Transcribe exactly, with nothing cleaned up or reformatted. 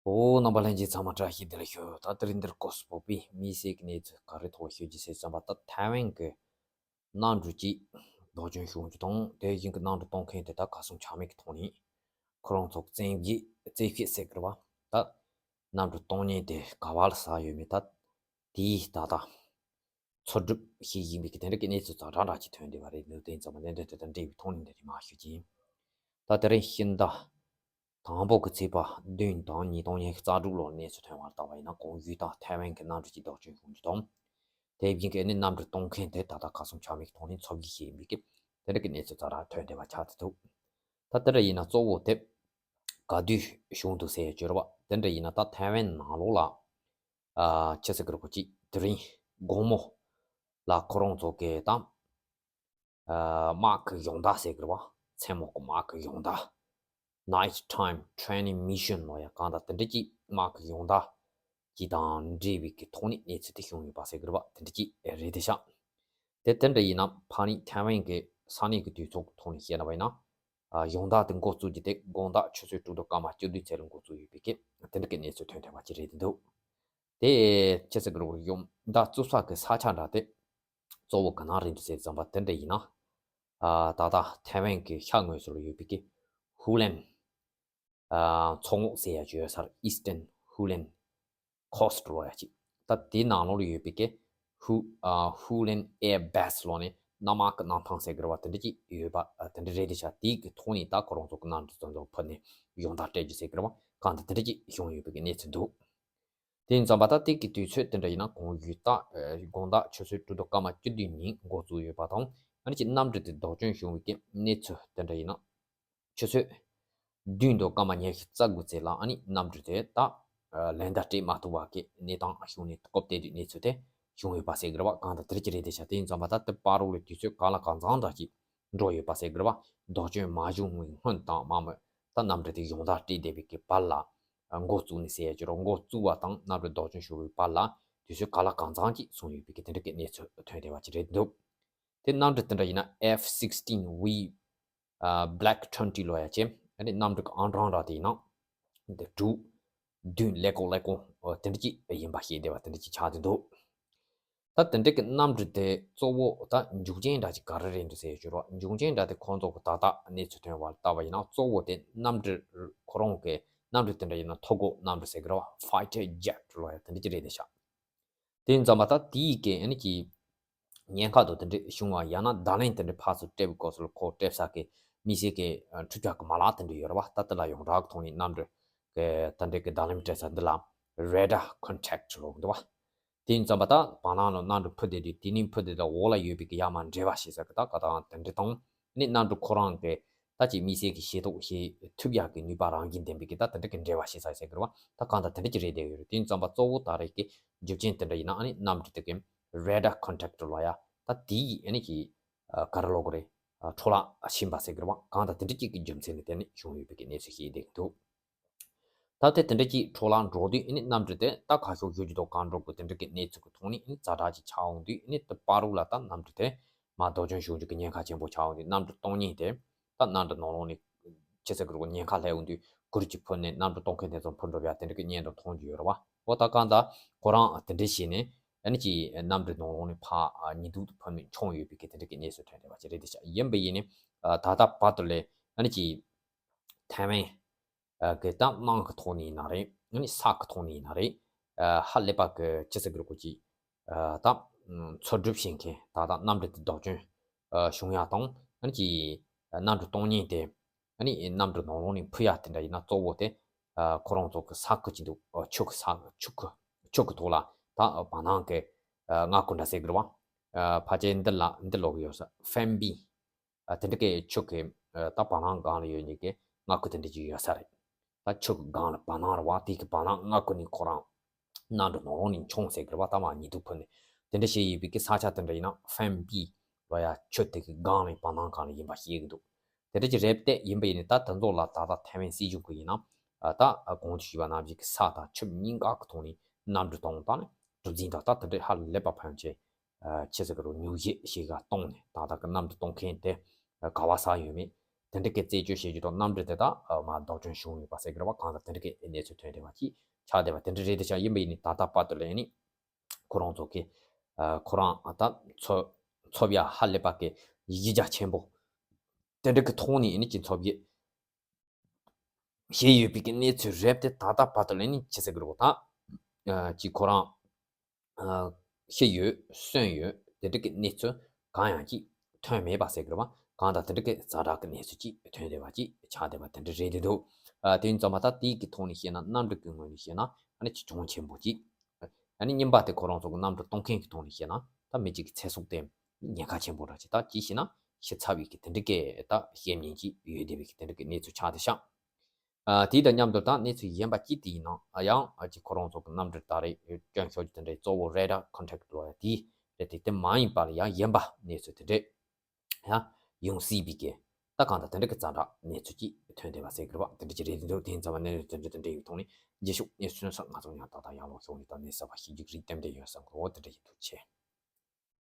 ཨོ། རྣམ་པ་ལྷན་རྒྱས་ཚང་མ་བཀྲ་ཤིས་བདེ་ལེགས་ཞུ། ད་དེ་རིང་འདིར་སྐོར་སྤོག་པའི་དམིགས་བསལ་གྱི་གནས་ཚུལ་ག་རེ་ཐོག་ཤོད་ཀྱི་ཟེར་ཙམ་པ། ད་ཐའེ་ཝན་གྱི་གནམ་གྲུ་གཅིག་ལྡོག་སྐྱོན་བྱུང་རྒྱུ་དང་། དེ་བཞིན་གྱི་གནམ་གྲུ་གཏོང་མཁན་དེ་དག་གར་སོང་ཆ་མེད་ཀྱི་ཐོག་ནས་ཁོ་རང་ཚོ་བཙན་གྱིས་བཙན་ཤེད་ཟེར་གི་རེད་བ། ད་གནམ་གྲུ་གཏོང་མཁན་དེ་ག་བ་ལ་ཟག་ཡོད་མེད། ད་དེའི་ད་ལྟ་འཚོལ་སྒྲུབ་བྱེད་བཞིན་པའི་གི་དེ་འདྲ་གི་གནས་ཚུལ་ཛ་དྲག་འདྲ་ཅིག་ཐོན་བསྡད་པ་རེད། འདི་དེ་ཙམ་པ་ལན་འདྲ་དེ་དང་འབྲེལ་བའི་ཐོག་ནས་འདི་རིགས་མར་ཞུ་གི་ཡིན། ད་དེ་རིང་ཕྱི་ཟླ་དང་པོ་གི་ཚེས་པ་བདུན་དང་ཉིས་སྟོང་ཉི་ཤུ་རྩ་དྲུག་ལོར་གནས་ཚུལ་ཐོན་པར་བལྟས་པ་ཡིན་ན། གོང་ཞུས་ལྟར་ཐའེ་ཝན་གྱི་གནམ་གྲུ་གཅིག་ལྡོག་སྐྱོན་བྱུང་རྒྱུ་དང་། དེ་བཞིན་གྱི་ཨ་ནི་གནམ་གྲུ་གཏོང་མཁན་དེ་ད་ལྟ་གར་སོང་ཆ་མེད་ཀྱི་ཐོག་ནས་འཚོལ་བསྡུ་བྱེད་ཡིན་པའི་གི་དེ་འདྲ་གི་གནས་ཚུལ་ཛ་དྲག་ཐོན་བསྡད་པ་ཆགས་བསྡད་འདུག་ད་དེ་འདྲ་ཡིན་ན་གཙོ་བོ་དེ་ག་དུས་བྱུང་འདུག་ཟེར་ཡ་ཅིག་ཡོད་རེད་བ། དེ་འདྲ་ཡིན་ན་ད་ཐའེ་ཝན་ནང་ལོགས་ལ་ཨ་ཅི་ཟེར་གི་རེད་གོ། ཅིག་དེ་རིང་དགོང་མོ་ལ་ཁོ་རང་ཚོ་གི་ད་ཨ་དམག་གི་ཡོང་བརྡ་ཟེར་གི་རེད་བ། མཚན་མོ་གི་དམག་གི་ཡོང་བརྡ། Night time training mission ལབ་ཡ་གང་དང་དེ་འདྲ་ཅིག་དམག་གི་ཡོང་བརྡ་ཅིག་དང་འབྲེལ་བའི་གི་ཐོག་ནས་གནས་ཚུལ་དེ་བྱུང་ཡོད་པ་ཟེར་གི་རེད་བ། དེ་འདྲ་ཅིག་རེད་དེ་ཤག་དེ་དེ་འདྲ་ཡིན་ན་ཕ་ནི་ཐའེ་ཝན་གྱི་ས་གནས་ཀྱི་དུས་ཚོད་ཀྱི་ཐོག་ནས་བཤད་པ་ཡིན་ན། ཨ་ཡོང་བརྡ་དེ་འགོ་བཙུགས་རྒྱུ་དེ་དགོང་དག་ཆུ་ཚོད་དྲུག་དང་སྐར་མ་བཅུ་བདུན་ཙམ་ལ་འགོ་བཙུགས་ཡོད་པའི་གི་དེ་འདྲ་གི་གནས་ཚུལ་ཐོན་བསྡད་པ་ཅིག་རེད་འདུག་དེ་ཅི་ཟེར་གི་རེད། ཡོང་བརྡ་བཙུགས་ས་གི་ས་ཆ་འདྲ་དེ་གཙོ་བོ་ག་ན་རེད་འདུག་ཟེར་ཙམ་པ་དེ་འདྲ་ཡིན་ན། ཨ་ད་ལྟ་ཐའེ་ཝན་གྱི་ཤར་ངོས་སུ་ལ་ཡོད་པའི་གི་ཧུ་ལན་ཨ་མཚོ་ངོགས་ཟེར་ཡ་ཅིག་ཡོད་ས་རེད། Eastern Hualien Coast ལབ་ཡ་ཅིག་ད་དེའི་ནང་ལོགས་ལ་ཡོད་པའི་གི་ཧུ་ཨ་Hualien Air Base ལབ་ནས་གནམ་དམག་གི་གནམ་ཐང་ཟེར་གི་རེད་བ། དེ་འདྲ་ཅིག་ཡོད་པ་ཨ་དེ་འདྲ་རེད་དེ་ཤག་དེའི་གི་ཐོག་ནས་ད་ཁོ་རང་ཚོ་གི་གནམ་གྲུ་དེ་ཚོ་ཕུད་ནས་ཡོང་བརྡ་སྤྲད་རྒྱུ་ཟེར་གི་རེད་བ། གང་ལྟར་དེ་འདྲ་ཅིག་བྱུང་ཡོད་པའི་གི་གནས་ཚུལ་འདུག་དེ་ཡིན་ཙམ་པ་ད་དེ་གི་དུས་ཚོད་དེ་འདྲ་ཡིན་ན་གོང་ཞུས་ལྟར་ཨ་དགོང་དག་ཆུ་ཚོད་དྲུག་དང་སྐར་མ་བཅུ་བདུན་ཉིན་འགོ་བཙུགས་ཡོད་པ་དང་། ཨ་ནི་ཅིག་གནམ་གྲུ་དེ་ལྡོག་སྐྱོན་བྱུང་བའི་གི་གནས་ཚུལ་དེ་འདྲ་ཡིན་ན། ཆུ་ཚོད་བདུན་དང་སྐར་མ་ཉི་ཤུ་རྩ་དགུ་ཙམ་ལ་ཨ་ནི་གནམ་གྲུ་དེ་ད་ཨ་ལན་བརྡ་སྤྲད་མ་ཐུབ་པ་གི་གནས་སྟངས་བྱུང་ནས་སྐབས་དེ་དུས་གནས་ཚུལ་དེ་བྱུང་ཡོད་པ་ཟེར་གི་རེད་བ། གང་ལྟར་དེ་རིགས་ཀྱི་རེད་དེ་ཤག་དེ་ཡིན་ཙམ་པ་ད་དེ་བར་དུ་ལ་དུས་ཚོད་གང་ལ་གང་འཚམ་འདྲ་ཅིག་འགྲོ་ཡོད་པ་ཟེར་གི་རེད་བ། ལྡོག་སྐྱོན་མ་བྱུང་བའི་སྔོན་དང་མ་མོ་ད་གནམ་གྲུ་དེ་ཡོང་བརྡ་སྤྲད་བསྡད་པའི་གི་བར་ལ་འགོ་བཙུགས་ནས་ཟེར་ཡ་ཅིག་རེད། འགོ་བཙུགས་པ་དང་གནམ་གྲུ་ལྡོག་སྐྱོན་བྱུང་བའི་བར་ལ་དུས་ཚོད་གང་ལ་གང་འཚམ་ཅིག་སོང་ཡོད་པའི་གི་དེ་འདྲ་གི་གནས་ཚུལ་ཐོན་བསྡད་པ་ཅིག་རེད་འདུག་དེ་གནམ་གྲུ་དེ་འདྲ་ཡིན་ན་F sixteen V ཨ་Black twenty ལབ་ཡ་ཅིག་ཨ་ནི་གནམ་གྲུ་གི་ཨང་གྲངས་འདྲ་དེ་ཡིན་ན་འདི་དྲུག་བདུན་ཀླད་ཀོར་ཀླད་ཀོར་དེ་འདྲ་ཅིག་ཡིན་པ་ཤེས་བསྡད་པ་དེ་འདྲ་ཅིག་ཆགས་བསྡད་འདུག་ད་དེ་འདྲ་གི་གནམ་གྲུ་དེ་གཙོ་བོ་ད་འཇུག་ཆེན་འདྲ་ཅིག་ག་རེ་རེད་འདུག་ཟེར་ཞུ་རོགས། འཇུག་ཆེན་འདྲ་དེ་ཁོང་ཚོ་གི་ད་ལྟ་གནས་ཚུལ་ཐོན་པ་ལ་བལྟས་པ་ཡིན་ན་གཙོ་བོ་དེ་གནམ་གྲུ་ཁོ་རང་གི་གནམ་གྲུ་དེ་འདྲ་ཡིན་ན་ཐོ་འགོད་གནམ་གྲུ་ཟེར་གི་རེད་བ། Fighter jet ལབ་ཡ་དེ་འདྲ་ཅིག་རེད་དེ་ཤག་དེ་ཡིན་ཙམ་པ་ད་དེའི་གི་ཨ་ནི་གི་ཉེན་ཁ་དང་དེ་འདྲ་བྱུང་བ་ཡང་ན་བརྡ་ལན་དེ་འདྲ་ཕར་ཚུར་སྤྲད་པའི་སྐབས་སུ་ཁོ་སྤྲད་ས་གི་དམིགས་བསལ་གི་ཨ་འཕྲུལ་ཆས་གི་མ་ལག་དེ་འདྲ་ཡོད་རེད་བ། ད་དེ་ལ་ཡོངས་གྲགས་ཀྱི་ཐོག་ནས་གནམ་གྲུ་གི་དེ་འདྲ་གི་བརྡ་ལན་སྤྲད་ས་འདི་ལ་radar contact ལབ་འདུག་བ། དེ་ཡིན་ཙམ་པ་ད་བར་སྣང་ལ་གནམ་གྲུ་འཕུར་བསྡད་དུས་དེ་ནས་འཕུར་བསྡད་དུས་འོག་ལ་ཡོད་པའི་གི་ཡར་མར་འབྲེལ་བ་བྱེད་ས་གི་ད་ག་དང་དེ་འདྲ་དང་། ཨ་ནི་གནམ་གྲུ་ཁོ་རང་གི་ད་ཅིག་དམིགས་བསལ་གྱི་ཤེས་རྟོགས་བྱེད་ཐུབ་ཡག་གི་ནུས་པ་རང་བཞིན་ལྡན་པའི་གི་ད་དེ་འདྲ་གི་འབྲེལ་བ་བྱེད་ས་ཟེར་གི་རེད་བ། ད་གང་ལྟར་དེ་འདྲ་ཅིག་རེད་བསྡད་ཡོད་རེད། དེ་ཡིན་ཙམ་པ་གཙོ་བོ་ད་རེས་ཀྱི་རྒྱུ་རྐྱེན་དེ་འདྲ་ཡིན་ན་ཨ་ནི་གནམ་གྲུ་དེ་གི་radar contact ལབ་ཡ་ད་དེའི་ཨ་ནི་གི་ཨ་ག་རེ་ལབ་དགོས་རེད། ཨ་འཕྲོ་བརླག་ཕྱིན་པ་ཟེར་གི་རེད་བ། གང་ལྟར་དེ་འདྲ་ཅིག་གི་རྒྱུ་མཚན་ལ་བརྟེན་ནས་བྱུང་ཡོད་པའི་གི་གནས་ཚུལ་ཞིག་བསྡད་ཀྱི་འདུག་ད་དེ་དེ་འདྲ་ཅིག་འཕྲོ་བརླག་འགྲོ་དུས་ཨ་ནི་གནམ་གྲུ་དེ་ད་གར་ཤོར་ཞུ་རྒྱུ་དང་གང་འགྲོ་དགོས་དེ་འདྲ་གི་གནས་ཚུལ་གི་ཐོག་ནས་ཨ་ནི་ཛ་དྲག་ཅིག་ཆགས་འོང་དུས་ཨ་ནི་དེ་བར་དུ་ལ་ད་གནམ་གྲུ་དེ་མར་ལྡོག་སྐྱོན་ཞུ་རྒྱུ་གི་ཉེན་ཁ་ཆེན་པོ་ཆགས་འོང་དུས་གནམ་གྲུ་གཏོང་མཁན་དེ་ད་གནམ་གྲུ་ནང་ལོགས་ནས་ཅི་ཟེར་གི་རེད་གོ། ཉེན་ཁ་སླེབས་འོང་དུས་གུར་གྱིས་འཕུར་ནས་གནམ་གྲུ་གཏོང་མཁན་དེ་ཚོ་འཕུར་འགྲོ་ཡ་དེ་འདྲ་གི་བརྙན་དང་མཐོང་རྒྱུ་ཡོད་རེད་བ། འོ་ད་གང་ལྟར་ཁོ་རང་དེ་འདྲ་བྱས་ནས་ཨ་ནི་ཅིག་གནམ་གྲུ་ནང་ལོགས་ནས་ཕར་ཉི་གདུགས་འཕུར་ནས་མཆོང་ཡོད་པའི་གི་དེ་འདྲ་གི་གནས་ཚུལ་ཐོན་བསྡད་པ་ཅིག་རེད་དེ་ཤག་ཡིན་པ་ཡིན་ནའི་ད་ལྟ་བར་དུ་ལ་ཨ་ནི་ཅིག་ཐའེ་ཝན་གི་ད་དམག་གི་ཐོག་ནས་ཡིན་ན་རེད། ཨ་ནི་ས་གི་ཐོག་ནས་ཡིན་ན་རེད། ཧ་ལས་པ་གི་ཅི་ཟེར་གི་རེད་གོ། ཅིག་ད་འཚོལ་སྒྲུབ་བྱེད་མཁན་ད་ལྟ་གནམ་གྲུ་དེ་ལྡོག་སྐྱོན་བྱུང་ཡ་དང་ཨ་ནི་ཅིག་གནམ་གྲུ་གཏོང་མཁན་དེ་ཨ་ནི་གནམ་གྲུ་ནང་ལོགས་ནས་འཕུར་ཡ་དེ་འདྲ་ཡིན་ན་གཙོ་བོ་དེ་ཁོ་རང་ཚོ་གི་ས་ཁུལ་གྱི་འདུག་ཆུ་གི་ས་ཆུ་གི་ཆུ་གི་ཐོག་ལ་ད་བར་སྣང་གི་མངའ་ཁུལ་འདྲ་ཟེར་གི་རེད་བ། ཕལ་ཆེར་འདི་ལ་འདི་ལོག་གི་ཡོད་ས་ཧྥེན་པི། ཨ་དེ་འདྲ་གི་ཆུ་གི་ཨ་ད་བར་སྣང་སྒང་ལ་ཡོད་མཁན་གྱི་མངའ་ཁུལ་དེ་འདྲ་ཅིག་ཡོད་ས་རེད། ད་ཆུ་གི་སྒང་ལ་བར་སྣང་རེད་བ། དེ་གི་བར་སྣང་མངའ་ཁུལ་ནས་ཁོ་རང་གནམ་གྲུ་ནང་ལོགས་ནས་མཆོང་ཟེར་གི་རེད་བ། ད་མར་ཉི་གདུགས་འཕུར་ནས་དེ་འདྲ་བྱས་ཡོད་པའི་གི་ས་ཆ་དེ་འདྲ་ཡིན་ན་ཧྥེན་པི་ལབ་ཡ་ཆུ་དེ་གི་སྒང་ལ་བར་སྣང་སྒང་ལ་ཡིན་པ་ཤེས་གི་འདུག་དེ་འདྲ་ཅིག་རེད་དེ། ཡིན་པ་ཡིན་ནའི་ད་དེ་ཚོ་ལ་ད་ལྟ་ཐའེ་ཝན་སྲིད་གཞུང་གི་ཡིན་ན་ཨ་ད་གོང་དུ་ཞུས་པ་ནང་བཞིན་གི་ས་དང་ཆུ་གཉིས་ཀ་གི་ཐོག་ནས་གནམ་གྲུ་གཏོང་སྟངས་ནི་གྲུ་འཛིན་དང་ད་དེ་འདྲ་ཧ་ལས་པ་ཕན་ཆེ། ཨ་ཆེ་ཟེར་གི་རུ་ཉུང་ཤས་ཤིག་ག་གཏོང་ནས་ད་ལྟ་གི་གནམ་གྲུ་གཏོང་མཁན་དེ་ག་བ་ས་ཡོད་མེད་ དེ་འདྲ་གི་རྩད་གཅོད་བྱེད་རྒྱུ་དང་རྣམ་འགྲེལ་དེ་དག་མར་ལྡོག་སྐྱོན་བྱུང་ཡོད་པ་ཟེར་གི་རེད་བ། གང་ལྟར་དེ་འདྲ་གི་གནས་ཚུལ་ཐོན་བསྡད་པ་ཅིག་ཆགས་བསྡད་པ་དེ་འདྲ་རེད་དེ་ཤག་ཡིན་པ་ཡིན་ནི་ད་ལྟ་བར་དུ་ལ་ཡིན་ནི་ཁོ་རང་ཚོ་གི་ཁོ་རང་ད་ཚོ་ཚོ་བ་ཧ་ལས་པ་གི་ཡིག་རྒྱ་ཆེན་པོ་དེ་འདྲ་གི་ཐོག་ནས་ཡིན་ནི་ཅི་ཚོ་བའི་ཞེས་ཡོད་པའི་གི་གནས་ཚུལ་རེད་དེ། ད་ལྟ་བར་དུ་ལ་ནི་ཅི་ཟེར་གི་རེད་གོ། ད་ཅིག་ཁོ་རང་ཤི་ཡོད་གསོན་ཡོད་དེ་འདྲ་གི་གནས་ཚུལ་གང་ཡང་ཅིག་ཐོན་མེད་པ་ཟེར་གི་རེད་བ། གང་ལྟར་དེ་འདྲ་གི་ཛ་དྲག་གི་གནས་ཚུལ་ཅིག་ཐོན་བསྡད་པ་ཅིག་ཆགས་བསྡད་པ་དེ་འདྲ་རེད་དེ་འདུག་དེ་ཡིན་ཙང་མ་ད་དེའི་གི་ཐོག་ནས་བཤད་ན་རྣམ་འགྲེལ་གི་ངོས་ནས་བཤད་ན་ཨ་ནི་ཅིག་གྱོང་ཆེན་པོ་ཅིག་ཨ་ནི་གཉིས་པ་དེ་ཁོ་རང་ཚོ་གི་རྣམ་འགྲེལ་གཏོང་མཁན་གི་ཐོག་ནས་བཤད་ན་ད་མི་གཅིག་གི་ཚེ་སྲོག་དེ་ཉེན་ཁ་ཆེན་པོ་ར་ཅིག་ད་ཅི་ཞེ་ན་ཤི་ཚར་བའི་གི་དེ་འདྲ་གི་ད་བཤད་ཉན་ཅིག་ཡོད་བསྡད་པའི་གི་དེ་འདྲ་གི་གནས་ཚུལ་ཆགས་བསྡད་ཤག་ཨ་དེ་དང་མཉམ་དུ་ད་གནས་ཚུལ་གཞན་པ་གཅིག་དེ་ཡིན་ན་ཨ་ཡང་ཨ་ཅིག་ཁོ་རང་ཚོ་གི་རྣམ་འགྲེལ་ད་རེས་སྐྱོན་ཤོར་རྒྱུ་དེ་འདྲའི་གཙོ་བོ་རེ་ཌར་ཁོན་ཊེག་ལོ་ཡ་དེ་རེད་དེ། དེ་མ་ཡིན་པ་ལ་ཡང་གཞན་པ་གནས་ཚུལ་དེ་འདྲས་ཡང་ཡོང་སྲིད་པའི་གི་ད་གང་ལྟར་དེ་འདྲ་གི་ཛ་དྲག་གནས་ཚུལ་ཅིག་ཐོན་བསྡད་པ་ཟེར་གི་རེད་བ། དེ་འདྲ་ཅིག་རེད་དེ་འདུག་དེ་ཡིན་ཙང་མ་གནས་ཚུལ་དེ་འདྲ་དེ་འདྲ་ཡོད་ཐོག་ནས་རྗེས་ཕྱོགས་གནས་ཚུལ་སོགས་ང་ཚོ་ཡང་ཏག་ཏག་ཡར་ལོངས་ཤོག་ནས་ད་གནས་ཚུལ་བ་ཞིབ་འཇུག་རིགས་གཏན་འདྲ་ཡོད་བསམ་གི་རེད། དེ་འདྲ་ཡིན། ཐུགས་རྗེ་ཆེ།